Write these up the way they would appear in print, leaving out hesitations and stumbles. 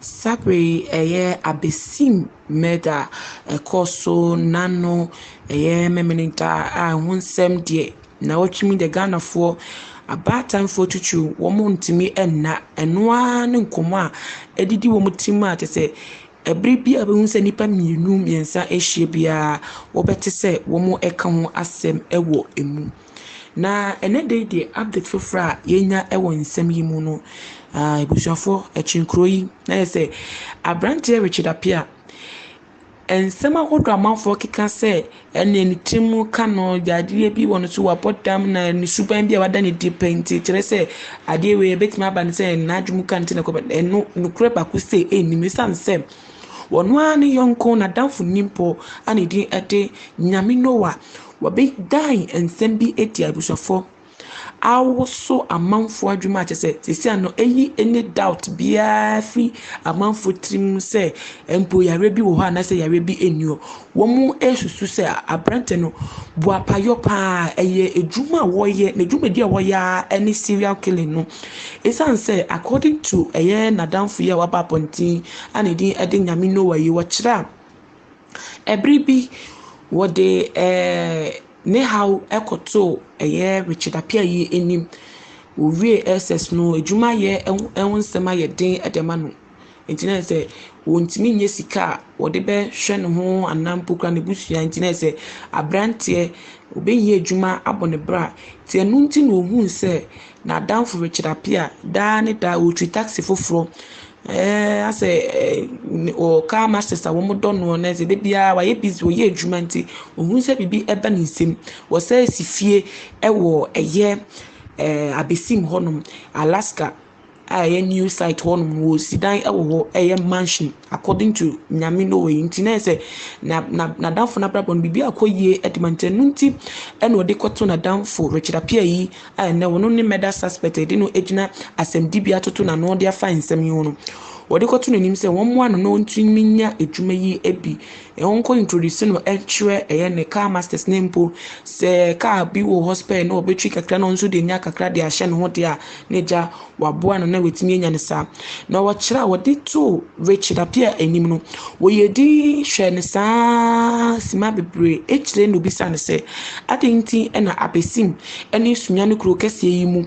Saa berɛ yi ɛyɛ abesim murder a ɛkɔɔ so nnano ɛyɛ Memeneda a ɛho nsɛm deɛ nnawɔtwe mu deɛ Ghanafoɔ abaatanfoɔ titiriw wɔntumi nna. Ɛno ara ne nkɔmmɔ a ɛdidi wɔn tirim a kyerɛ sɛ ɛberɛ bi a wobɛhu sɛ nnipa mmienu mmiɛnsa ahyia biara wɔbɛte sɛ wɔreka ho asɛm wɔ mu. Na ɛnɛ da yi deɛ update foforɔ a yɛnya wɔ nsɛm yi mu no, abusuafoɔ akyinkuro yi na yɛ sɛ aberanteɛ Richard Appiah, nsɛm ahodoɔ amanfoɔ keka sɛ ɛne ne tiri mu ka no yadeɛ bi wɔ ne so wabɔ dam na ne suban bi a wada ne di pɛ nti kyerɛ sɛ adeɛ wei ɛbɛtumi aba ne sɛ n'adwene mu ka nti na kɔbɛ ɛno nokorɛ baako sɛ ɛnnim ɛsiane sɛ wɔn ara ne yɔnko n'adamfo nimpo a ne din de Nyame Noah wɔbɛdan nsɛm bi adi abusuafoɔ awoso amanfoɔ adwuma a kyerɛ sɛ seesei ano ɛyi any doubt biara firi amanfoɔ tirim sɛ mpo yareɛ bi wɔ hɔ anaasɛ yareɛ bi nni hɔ. Wɔn resusu sɛ aberante no boapayɔ paa ɛyɛ adwuma a wɔreyɛ n'adwumadi a wɔreyɛ ara ne serial killing no. Ɛsiane sɛ according to ɛyɛ n'adamfo yi a waba abɔnten a ne din de Nyame Noah yi wɔkyerɛ a ɛberɛ bi wɔde ne haw kɔtoo ɛyɛ Richard Appiah yi anim. Owie SS no adwumayɛ ho nsɛm ayɛ den de ama no. Nti na sɛ wɔntumi nyɛ sika a wɔde bɛhwɛ ne ho anaa mpo koraa n'abusua nti na sɛ aberanteɛ obɛhia adwuma abɔ ne bra. Nti ɛno nti na ohuu sɛ n'adamfo Richard Appiah daa ne daa ɔretwi taxi foforɔ. Asɛ ɔwɔ car masters a wɔdɔ no na sɛ da biara wayɛ busy ɔyɛ adwuma nti ohun sɛ biribi ɛba ne nsam. Wɔsan si fie ɛwɔ ɛyɛ abesim hɔnom Alaska a ɛyɛ new site hɔnom no wɔsi dan ɛwɔ hɔ ɛyɛ mansion according to Nyame Noah yi nti na yɛ sɛ na na n'adamfo n'abrabɔ no biribi akɔ yie ɛde ma nti ɛno nti ɛna ɔde kɔto n'adamfo Richard Appiah yi a ɛnɛ ɔno ne murder suspect a yɛde no gyina asɛmdibea atoto n'ano de afa nsɛm yi ho no. Wɔde kɔto n'anim sɛ wɔmmoa no na ɔntumi nya adwuma yi bi. Wɔnkɔ introduce no nkyerɛ ɛyɛ ne car masters ne mpo sɛ car bi wɔ hɔ spare na ɔbɛtwi kakra na ɔno nso de nya kakra de ahyɛ ne ho deɛ a na agya waboa no na watumi anya ne saa. Na wɔkyerɛ a wɔde too Richard Appiah anim no, wɔyɛ din hwɛ ne saa sima bebree akyire na obisa no sɛ adɛn nti na abesim ne Sunyani kuro kɛseɛ yi mu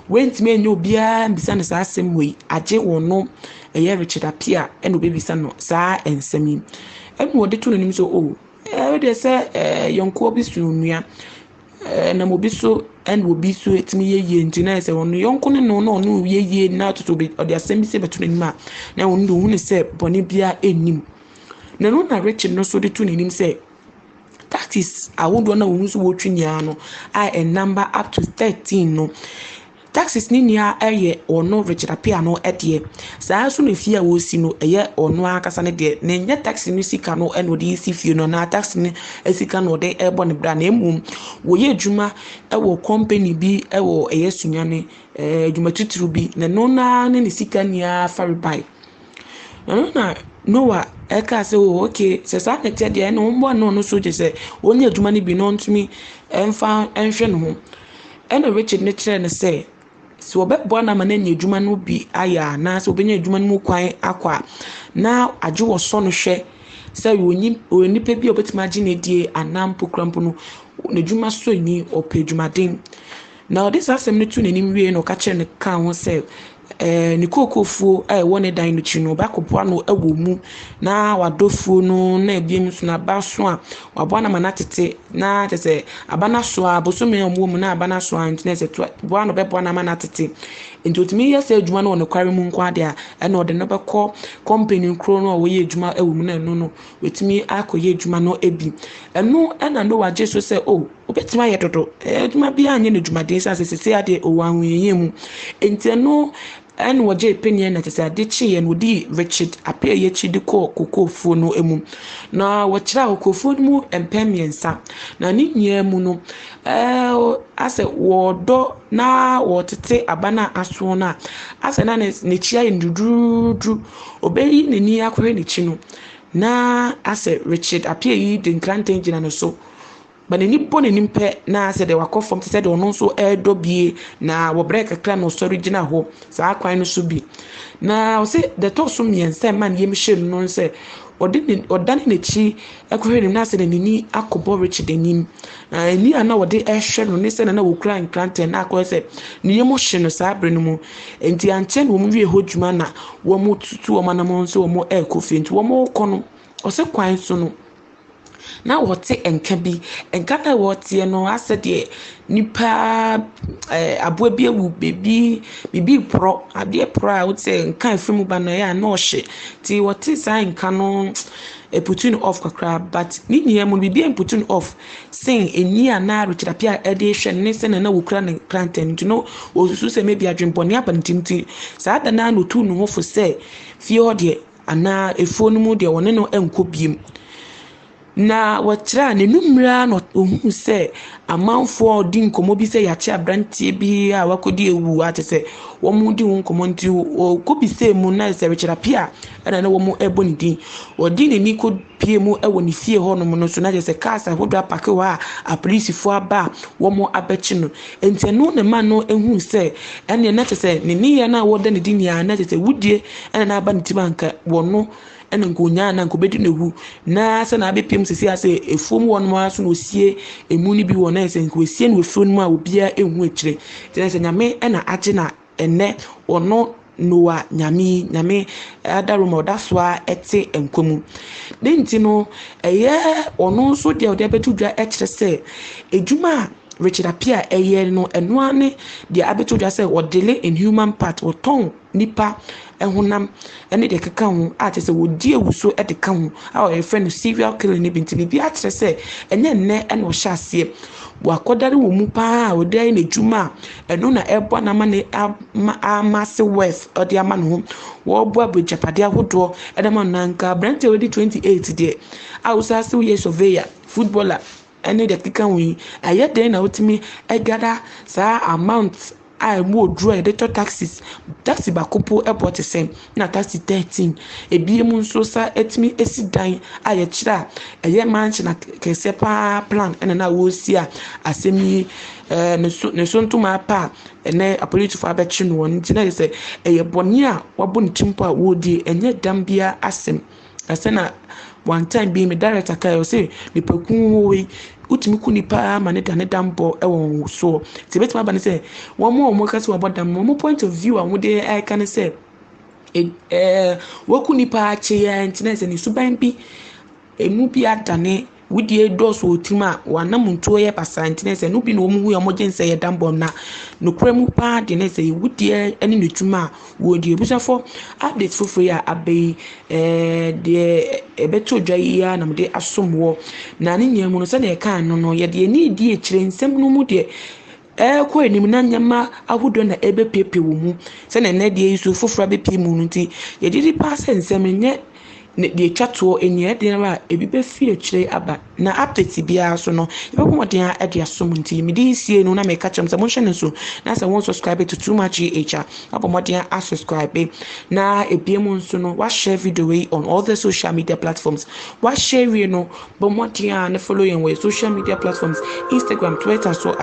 wɔntumi anya obiara mbisa no saa asɛm wei agye wɔn no ɛyɛ Richard Appiah ɛna obɛbisa no saa nsɛm yi. Ɛna wɔde to n'anim sɛ o ɛyɛ deɛ sɛ yɔnkoɔ bi so nnua ɛnam obi so ɛna obi so etumi yɛ yie nti na yɛ sɛ ɔno yɔnko ne no na ɔno yɛ yie na atoto obi ɔde asɛm bi sɛ bɛto n'anim a na ɔno de ohun ne sɛ bɔne biara ɛnnim. Na ɛno na Richard no nso de to n'anim sɛ taxis ahodoɔ na ohun nso wɔretwi nyinaa no a ɛnumber up to 13 no taxis ne nyinaa yɛ ɔno Richard Appiah no deɛ. Saa nso na fie a wɔresi no ɛyɛ ɔno ankasa ne deɛ. Na ɛnyɛ taxi no sika no ɛna ɔde resi fie no anaa taxi no sika na ɔde rebɔ ne bra na mmom wɔyɛ adwuma wɔ company bi wɔ ɛyɛ Sunyani adwuma titiriw bi na ɛno naa ne ne sika nyinaa fare bae. Ɛno na Noah ɛkaa sɛ oh okay sɛ saa na ɛteɛ deɛ ɛna wɔmmoa no ɔno nso gye sɛ ɔnyɛ adwuma no bi na ɔntumi ɛmfa nhwɛ ne ho. Ɛna Richard no kyerɛɛ no sɛ sɛ wɔbɛboa no ama no anya adwuma no bi ayɛ a anaasɛ ɔbɛnya adwuma no mu kwan akɔ a na agye wɔ sɔ no hwɛ sɛ ɔyɛ nipa bi a ɔbɛtumi agye no adie anaa mpo kora mpo no n'adwuma so ani ɔpɛ adwumaden. Na ɔde saa asɛm no to n'anim wie na ɔka kyerɛ no kaa ho sɛ ne kookoofuo a ɛwɔ ne dan no akyi no ɔbɛakɔboa no wɔ mu na wadɔ fuo no na ebiem nso n'aba so a waboa no ama no atete na kyerɛ sɛ aba no aso a bosome a wɔwɔ mu na aba no aso a nti na sɛ boa no bɛboa no ama no atete. Nti otumi yɛ saa adwuma no wɔ nokware mu nko adeɛ a ɛna ɔde no bɛkɔ company koro no a wɔyɛ adwuma wɔ mu na ɛno no watumi akɔyɛ adwuma no bi. Ɛno ɛna Noah gye so sɛ oh obɛtumi ayɛ dodo adwuma biara nyɛ no dwumaden sɛ asɛ sese adeɛ ɔwɔ ahohiahia mu. Nti ɛno ɛna wɔgye panyin na kyerɛ sɛ ade kyeeɛ no wɔdii Richard Appiah yi akyi de kɔɔ kokoofuo no mu. Na wɔkyerɛ kokoofuo no mu mpɛn mmiɛnsa. Na ne nyinaa mu no asɛ wɔredɔ na wɔretete aba no a aso no a asɛ na n'akyi ayɛ no duduudu. Ɔbɛyi n'ani akɔhwɛ n'akyi no na asɛ Richard Appiah yi de nkrantɛ gyina ne so. But n'ani bɔ n'anim pɛ na sɛ deɛ wakɔ fam te sɛ deɛ ɔno nso ɛredɔ bie na wɔbrɛ kakra na ɔsɔre gyina hɔ saa kwan no so bi. Na ɔsɛ deɛ ɛtɔ so mmiɛnsa a ɛma ne yam hyɛ no no sɛ ɔde ne ɔdane n'akyi ɛkɔhwɛ n'anim na asɛ deɛ n'ani akɔbɔ Richard anim. Na ani a na wɔde ɛrehwɛ no ne sɛ na wɔkura nkrantɛ na akɔyɛ sɛ ne yam hye no saa abere no mu. Nti ankyɛ na wɔn wie hɔ dwuma na wɔn tutu wɔn anamɔn sɛ wɔn ɛrekɔ fie. Nti wɔn rekɔ no, ɔsɛ kwan so no na wɔte nka bi. Nka no a wɔteɛ no asɛ deɛ nipa aboa bi awu beebi, biribi reporɔ. Adeɛ porɔ a wote sɛ nka a ɛfiri mu ba no ɛyɛ a na ɔhye. Nti wɔte saa nka no ɛputu no off kakra, but ne nyinaa mu no biribi amputu no off sen ani a na Richard Appiah ɛde rehwɛ no ne sɛ na wɔkura ne nkrantɛ no. Nti no wɔsusu sɛ maybe adwemmɔne aba ne tirim, nti saa da no ara na otuu ne ho fo sɛ fie hɔ deɛ anaa efuo no mu deɛ, wɔne no nkɔ biem. Na wɔkyerɛ a n'anum mmerɛ ara na ohuu sɛ amanfoɔ di nkɔmmɔ bi sɛ yɛakye aberanteɛ bi a wakɔdi ewu a kyerɛ sɛ wɔn di ho nkɔmmɔ, nti wɔkɔ bisee mu na sɛ Richard Appiah ɛna na wɔn ɛrebɔ ne din. Wɔde n'ani kɔ pie mu ɛwɔ ne fie hɔnom no so na kyerɛ sɛ cars ahodoɔ apark hɔ a apolisifoɔ aba a wɔn abɛkye no. Nti ɛno na ɛma no ehuu sɛ ɛneɛ na kyerɛ sɛ ne nneyɛɛ no a wɔda ne di nyinaa na kyerɛ sɛ wudie ɛna na aba ne tirim, anka wɔno ɛna nka onyaa na nka obɛdi n'awu, na sɛ na abɛpiem sisi ase efuom hɔnom ara so na osie emu no bi wɔ na sɛ nka osie no wɔ efuo no mu a obiara ehu akyire. Nti na sɛ Nyame ɛna agye na ɛnɛ ɔno Noah Nyame, Nyame adaroma, ɔda so a ɛte nkwa mu. Ne nti no ɛyɛ ɔno nso deɛ ɔde abɛto dwa ɛkyerɛ sɛ edwuma a Richard Appiah ɛyɛ no, ɛnoa ne deɛ abɛto dwa sɛ ɔdeal in human part, ɔtɔn nipa ɛhonam ɛne deɛ ɛkeka ho a kyerɛ sɛ wɔdi ewu so ɛde ka ho a wɔyɛfrɛ no serial killing no bi. Nti biribi akyerɛ sɛ ɛnyɛ nnɛ ɛna ɔhyɛ aseɛ, wakɔdare wɔ mu paa a ɔde ayɛ n'adwuma a ɛno na ɛboa n'ama ne ama amass wealth ɔde ama ne ho, wɔreboa agyapadeɛ ahodoɔ ɛde ama no. Na nka aberanteɛ a wɔdi 28 deɛ a wosan sɛ woyɛ surveyor, footballer ɛne deɛ ɛkeka ho yi, ɛyɛ den na wotumi ɛgather saa amount a ɛmu oduro a yɛde tɔ taxis. Taxi baako po ɛbɔ te sɛn na taxi 13? Ebien mu nso sa ɛtumi esi dan a yɛkyerɛ a ɛyɛ mansion kɛseɛ paa plan ɛna na wɔresi a asɛm yi ne so ntoma apa a ɛnɛ apolisifoɔ abɛkye no wɔn. Nti na yɛ sɛ ɛyɛ bɔnne a wabɔ ne ti mpo a wɔredi, ɛnyɛ dam biara asɛm. Ɛsɛ na one time bi me director kaa ɔsɛ nipakuo wɔ yi wotumi ku nipa ama ne da ne dam bɔ ɛwɔ wɔn soɔ. Nti ebɛtumi aba ne sɛ wɔn a wɔn kasa wɔbɔ dam no, wɔn point of view a wɔde ɛreka ne sɛ wɔku nipa akye yɛ, nti na sɛ ne suban bi emu bi adane wudie dɔɔso wɔ tirim a wɔanam ntuo yɛ basaa, nti na sɛ no bi na wɔn hu yɛ wɔn gye nsɛ yɛ dambɔ. Na nokura mu paa deɛ na sɛ wudie ne n'adwuma a wɔredi. Abusuafo, update foforɔ yi a aba yi, deɛ ɛbɛto dwa yi ara na mede asom wɔ. Na ne nyinaa mu no, sɛdeɛ ɛkaa no, yɛde ani di akyire nsɛm no mu deɛ ɛrekɔ anim na nneɛma ahodoɔ na ɛbɛpiepie wɔ mu sɛdeɛ nnɛ deɛ yi so foforɔ abɛpie mu no. Nti yɛgye di paa sɛ nsɛm nyɛ ne deɛ etwa toɔ enia ɛdeɛ a ebi bɛfi akyire aba, na update biara so no yɛbɛbɔ mmɔden a ɛde asom. Nti mede sie no na meka kyerɛ m sɛ monhyɛ no so na sɛ wɔn subscribe to Too Much GH a, abɔ mmɔden asubscribe, na ebien mu nso no wahyɛ video yi on all the social media platforms. Wahyɛ wie no, bɔ mmɔden a ne follow yɛn wɔ social media platforms, Instagram, Twitter so.